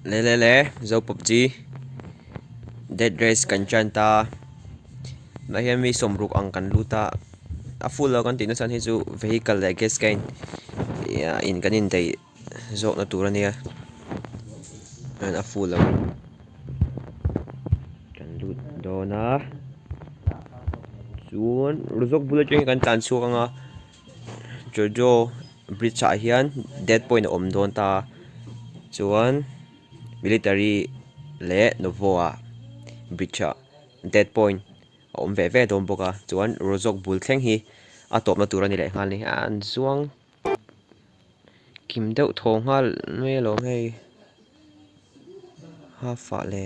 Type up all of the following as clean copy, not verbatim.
Le le le zo PUBG dead race kan tan ta tunah hian mi sawmruk ang kan lut a a full lo kan tih na chhan hi chu vehicle leh gas can in kan indaih zawkna tur a nia chuan a full lo kan lut dawn a chuan zawk bul atangin kan tlan chhuak ang a. Jojo bridge ah hian dead point a awm dawn ta a chuan military leh novo ah bridge ah dead point a awm ve ve dawn bawk a chuan rawzawk bul thleng hi a tawpna tur a ni leh nghal a ni a an zuang kim deuh thaw nghal mai alawm hei half ah le.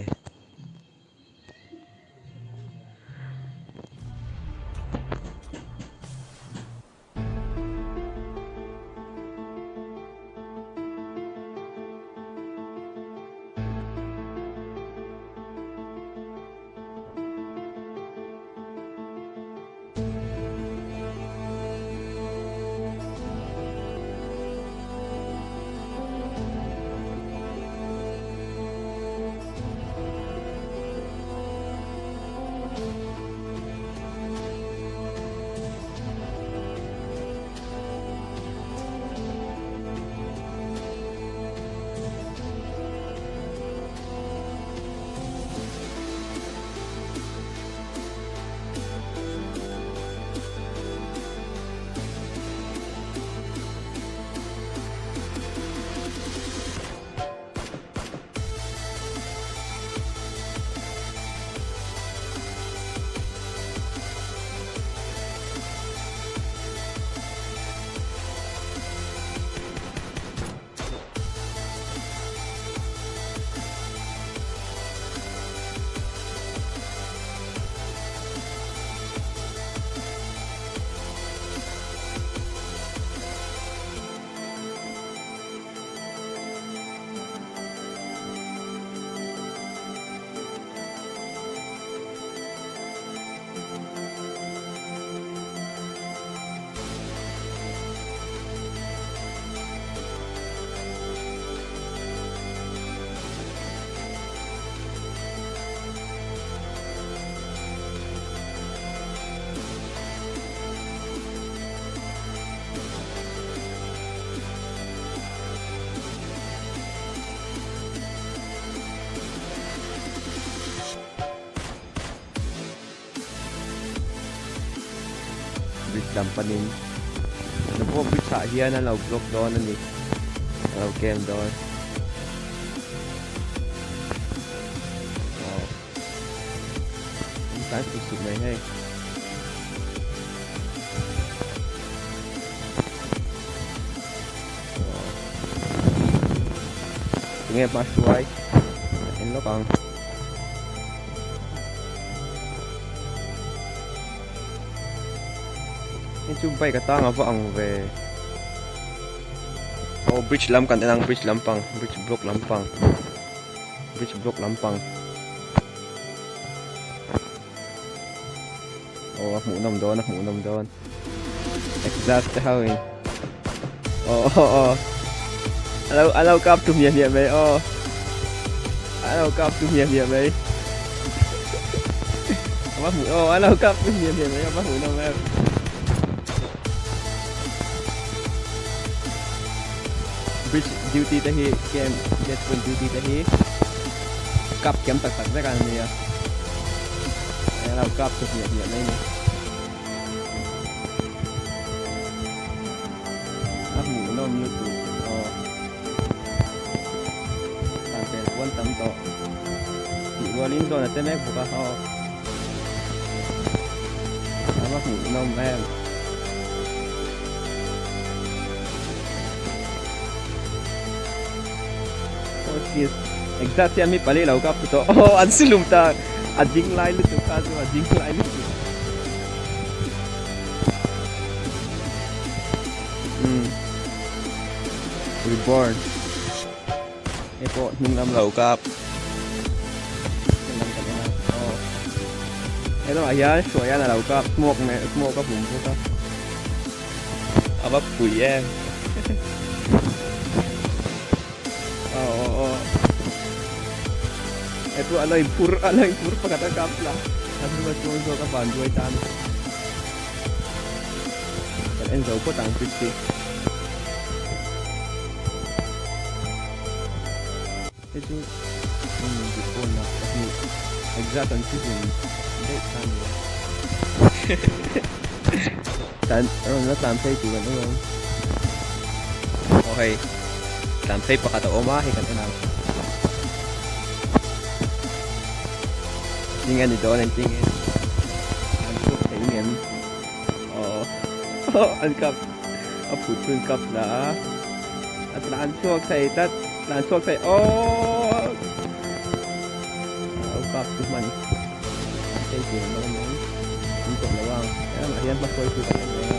Bridge lam panin Novo bridge ah hian an lo block dawn a ni a lo kem dawn aw an tlai sup sup mai hei. Tinge hma hruai en lawk ang. Hei chu bike atang a va ang ve. Aw bridge lam kan en ang bridge lampang bridge block lampang bridge block lampang. Aw a hmuh nawm dawn a hmuh nawm dawn exhaust te ho in aw aw aw alo alo kap tu hmiah hmiah mai aw alo kap tu hmiah hmiah mai ava hmuh aw alo kap tu hmiah hmiah mai ava hmuh nawm em bridge duty te hi camp death point duty te hi kap thiam tak tak vek an nia alo kap chu hmiah hmiah mai ni a hmuh nawm lutuk aw tan pel puan tam tawh tih rualin zawn a che mek bawk a aw a va hmuh nawm em. Exact hian mi pali lo kap tawh aw an si lum ta a ding lai lutuk kha chu a ding lai lutuk um reborn hei pawh hnung lam lo kap he lamah hian hruaian a lo kap smoke nen smoke a hum bawk a. A va pui em. Aw aw aw. chu a lo inphur a lo inphur pakhat a kap la a hnunga chuang zawk a van duai ta a ni. Kan en zo phawt ang bridge hi. Hei chu umm Dipawna pahnih exact an season daih kha a ni a. Tlan rawn la tlan phei tur an awm ang. Aw hei tlan phei pakhat a awm a hei kan en ang. Tinge ni dawn an tinge an chhuak thei ngem. Aw an kap a phut chhun kap la a. A tlan chhuak thei tlat tlan chhuak thei aww a kap chu hman thei tur an awm ang an tawh lo ang he lamah hian hma hruaitu kan en reng a.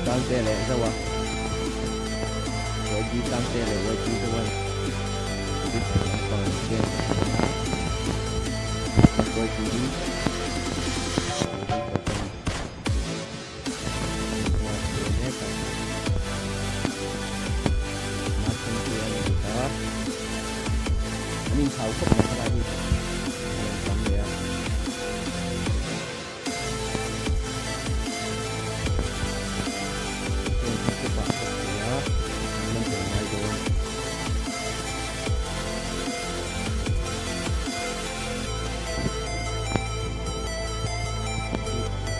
Sangte leh Zoa YG Sangte leh YG Zoa lampang an siam a hruaitu hi An inthau khawp mai helai hi a rawn tam leh a. Heng hi chu pah bawk si a, an la hmuh ngai dawn.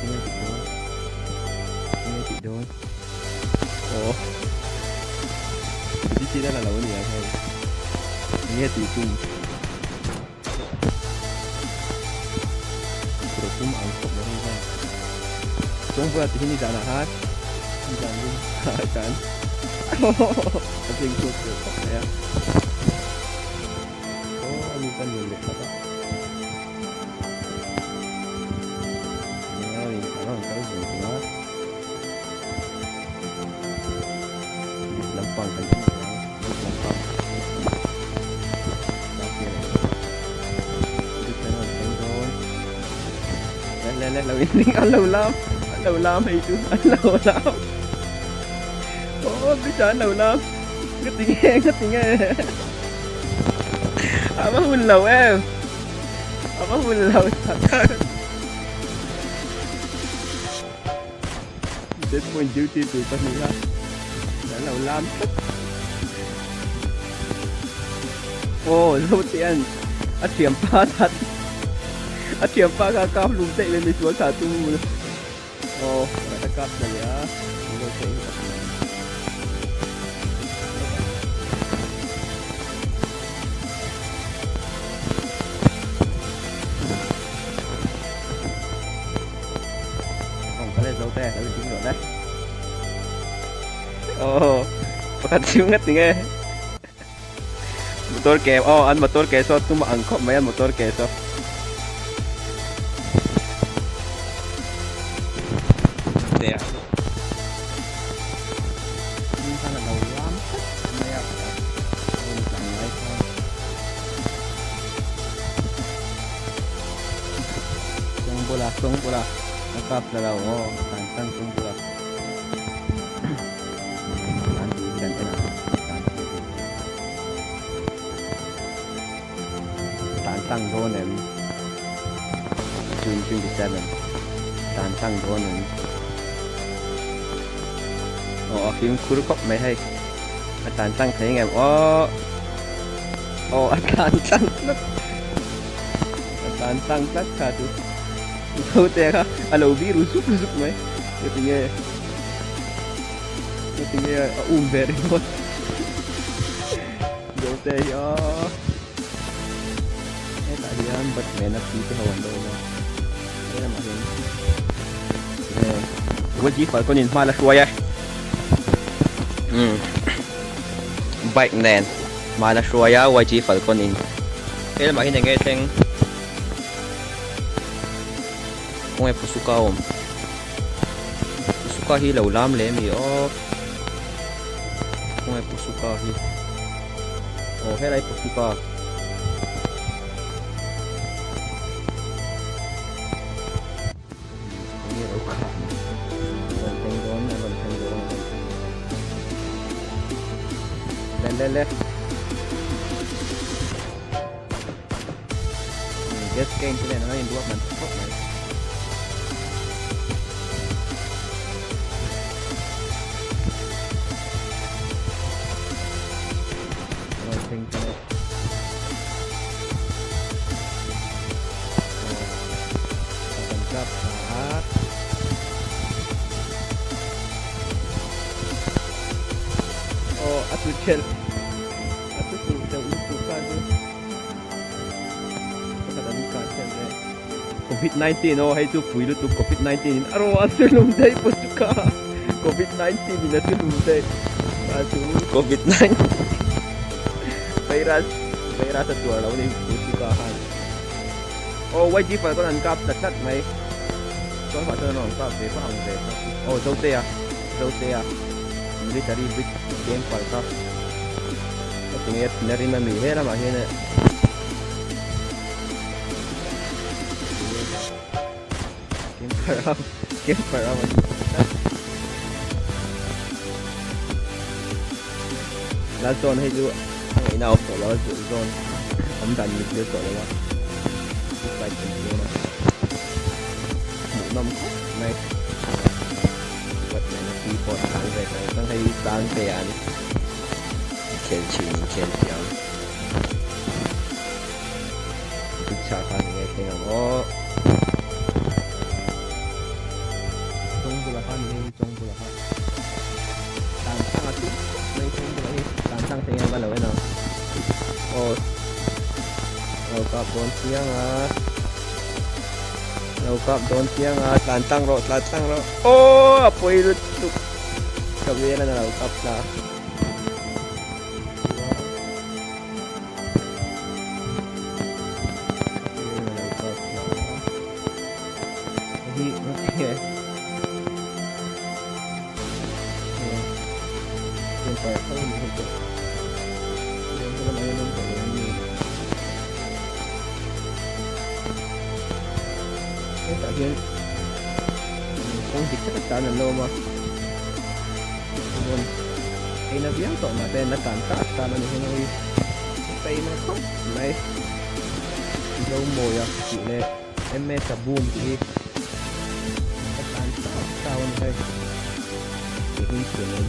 Enge tih dawn? Enge tih dawn? Aw. Ti chi la lo a ni ang hei. Enge tih tum? Phur tum ang khawp mai hei hian. Chawng bulah ti hi nizanah khan nizan hi khan a zing chhuak tur khawp mai a. Aw a ni ka nuam leh tlat a. Lampang kan en leh ang bik lampang le le lo in ding an lo lam an lo lam hei chu an lo lam aw bicha an lo lam ka ti nge ka ti nge a va hun lo em a va hun lo tak Dead point duty tur pahnih a an lo lam tlat. Aw zo te an a thiam pa that a thiam pa kha kap lum daih mai misual tha tu aw a kap ta leh a zo te hi. Pakhat chu ngat tinge motor ke aw an motor ke saw tum ang khawp mai an motor ke saw Kawng bula kawng bula a kap tla lo aw a tlan tlang kawng bula tlan tih hi kan en a tlan tih hi tlan tlang dawn em June 27 tlan tlang dawn em aw a fimkhur khawp mai hei a tlan tlang thei ngem aw aw a tlan tlang tlat. A tlan tlang tlat kha chu zo te kha a lo vi ru zuk zuk mai ka ti nge ka ti nge a um ve ringawt zo te hi aw hetah hian batman a pi te ho an lo awm a helamah hian Waji Falcon in hma la hruai e bike nen. Hmana hruaia YG Falcon in he lamah hian enge thleng khawnge Pusuka a awm Pusuka hi lo lam leh ami aw khawnge Pusuka hi aw helai Pusuka enge lo kha a rawn thleng dawn a rawn thleng dawn a rawn. Le le. Gas cane te nen an inruah hman khawp mai. Rawn thleng tan e. Aw, kan kap thla a. Aw, a tlu thelh. A tlu fuh deuh lutuk kha chu. Pakhat an kah thelh leh. Covid 19 aw hei chu pui lutuk covid 19 in a rawh a su hlum daih pawh chu kha covid 19 in a su hlum daih kha chu covid 19 virus virus a tuar lo ni pui chu kha khan aw YG falcon an kap ta tlat mai chuan mah chuan an rawn kap ve vak ang ve kha chu aw zotea zotea military bridge game pal kha heti nge thin a rim ami he lamah hian La zawn hei chu a ngaihna a awm tawh lo a zawn awm dan mit zel tawh lo a fight an ti dawn a hmuh nawm khawp mai huat nena pi pawh tlan ve tang tang hei tlang te an inkhel thin inkhel thiam. Picture kha ni nge thleng ang aw. Chawng bula kha ni hei chawng bula kha. Dan tlang a tum khawp mai chawng bula hi. Dan tlang thei nge va lo en ang. Aw. Lo kap dawn chiang a. Lo kap dawn chiang a. Tlan tlang rawh tlan tlang rawh. Aw a pawi lutuk. Ka vel a lo kap tla. Hetah hian kawng dik tak tan an lo awm a Eina viau tawh mah te na tan tak tan a ni hian hei paina khawp mai Zomawia tih leh MS a boom tih hi ka tan tak tak a ni hei tih hi thiam awm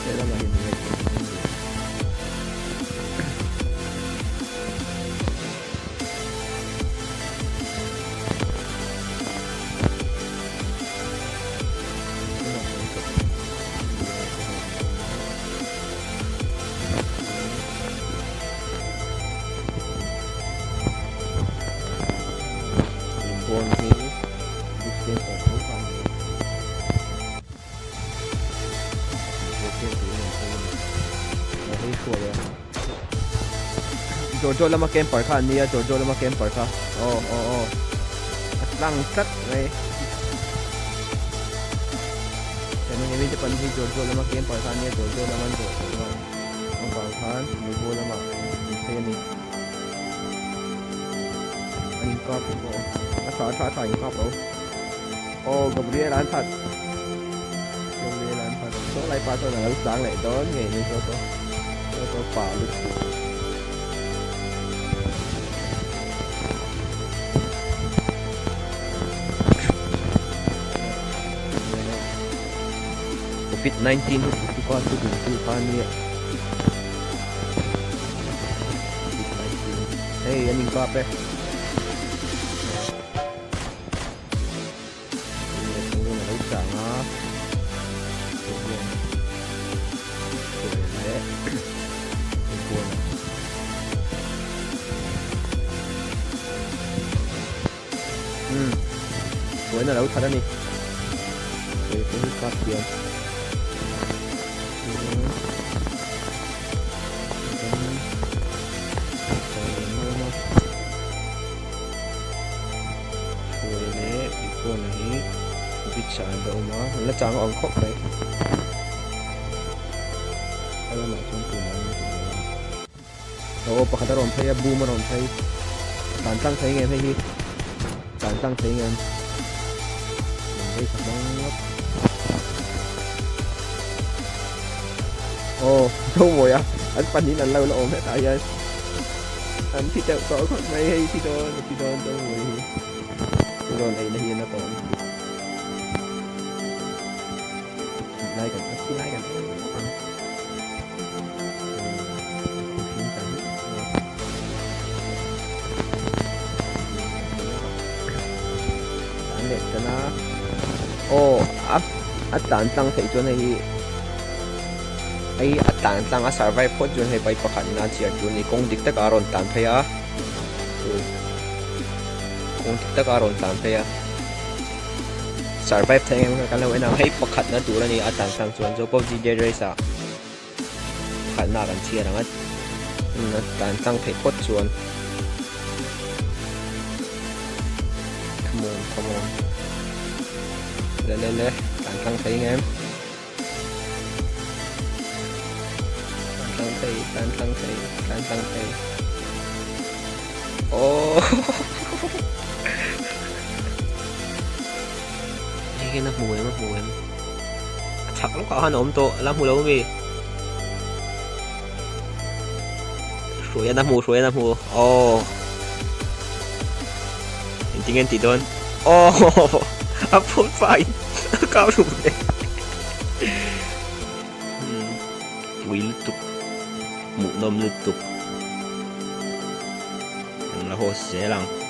helamah hian enge thil thleng ve. Bawn hi Christian tawh tho kha a ni a. Jojo lama camper kha an nia Jojo lama camper kha aw aw aw a tlang tlat mai hemi hemi te pahnih hi Jojo lama camper kha an nia Jojo lama an zawh tawh a avang khan Nubo lamah an phei a ni an inkap pawh a tha a tha a tha inkap lo. Aw Gabriel an that Gabriel an that saw lai pa chuan a lo chang leh dawn ngei mai saw saw saw saw pa lutuk Covid 19 hi Portugal chu dun tu kha ania Covid 19 hei an inkap e. Hruaina lo that a ni. Hei te hi kap hian. Hruai leh Bigpawna hi bridge ah an va awm a, an la chang ang khawp mai. A lamah chuan tumah an awm tawh lo a. Aw pakhat a rawn phei a, boom a rawn phei. A tlan tlang thei ngem hei hi. Tlan tlang thei ngem. Min vei ka hmang ngawt. Aw Zomawia an pahnihin an lo la awm hetah hian an thi teuh tawh khawp mai hei thi dawn a thi dawn Zomawia hi rawn ei na hi a na tawh ang thi lai kan a thi lai kan ei lawk ang. Tlan leh tan a aw a a tlan tlang theih chuan hei hi hei a tlan tlang a survive phawt chuan hei bike pakhat in a chhiar tur a ni kawng dik takah a rawn tlan phei a kawng dik takah a rawn tlan phei a survive thei ang em kan lo en ang hei pakhatna tur a ni a tlan tlang chuan zo pawh G race ah. Khalhna kan chhiar ang a, a tlan tlang theih phawt chuan come on come on le le le tlan tlang thei ngem tlan tlang thei tlan tlang thei tlan tlang thei oh hei hian a hmu em a hmu em a chhak lawkah khan a awm tawh a la hmu lo ami hruaian a hmu hruaian a hmu aw engtin nge an tih dawn aw a phut fai a kau hlum ve pui lutuk hmuhnawm lutuk an la host zel ang.